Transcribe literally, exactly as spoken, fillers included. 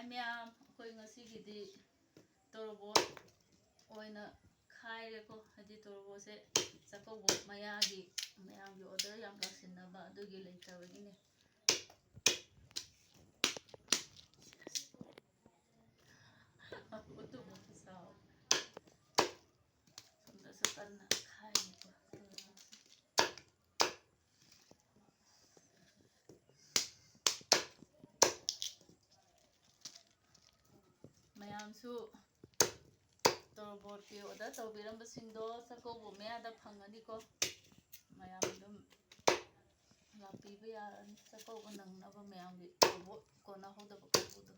ꯃꯌꯥꯝ, ꯑꯩꯈꯣꯏ ꯉꯁꯤꯒꯤꯗꯤ ꯇꯣꯔꯣꯕꯣꯠ ꯑꯣꯏꯅ ꯈꯥꯏꯔꯦꯀꯣ꯫ ꯍꯥꯏꯗꯤ ꯇꯣꯔꯣꯕꯣꯠꯁꯦ ꯆꯥꯛꯀꯧꯕ ꯃꯌꯥꯒꯤ, ꯃꯌꯥꯝꯒꯤ order ꯌꯥꯝ ꯂꯥꯛꯁꯤꯟꯅꯕ ꯑꯗꯨꯒꯤ ꯂꯩꯇꯕꯒꯤꯅꯦ꯫ ꯎꯇꯨꯞ ꯑꯃ ꯆꯥꯎ꯫ ꯁꯣꯝꯗꯁꯨ ꯀꯟꯅ ꯈꯥꯏꯔꯤꯀꯣ꯫ ꯃꯌꯥꯝꯁꯨ ꯇꯣꯔꯣꯕꯣꯠꯀꯤ order ꯇꯧꯕꯤꯔꯝꯕꯁꯤꯡꯗꯣ ꯆꯥꯛꯀꯧꯕ ꯃꯌꯥꯗ ꯐꯪꯒꯅꯤꯀꯣ꯫ ꯃꯌꯥꯝ ꯑꯗꯨꯝ ꯂꯥꯛꯄꯤꯕ ꯌꯥꯔꯅꯤ꯫ ꯆꯥꯛꯀꯧꯕ ꯅꯪꯅꯕ ꯃꯌꯥꯝꯒꯤ ꯇꯣꯔꯣꯕꯣꯠ ꯀꯣꯟꯅꯍꯧꯗꯕ ꯀꯥꯡꯕꯨꯗꯣ꯫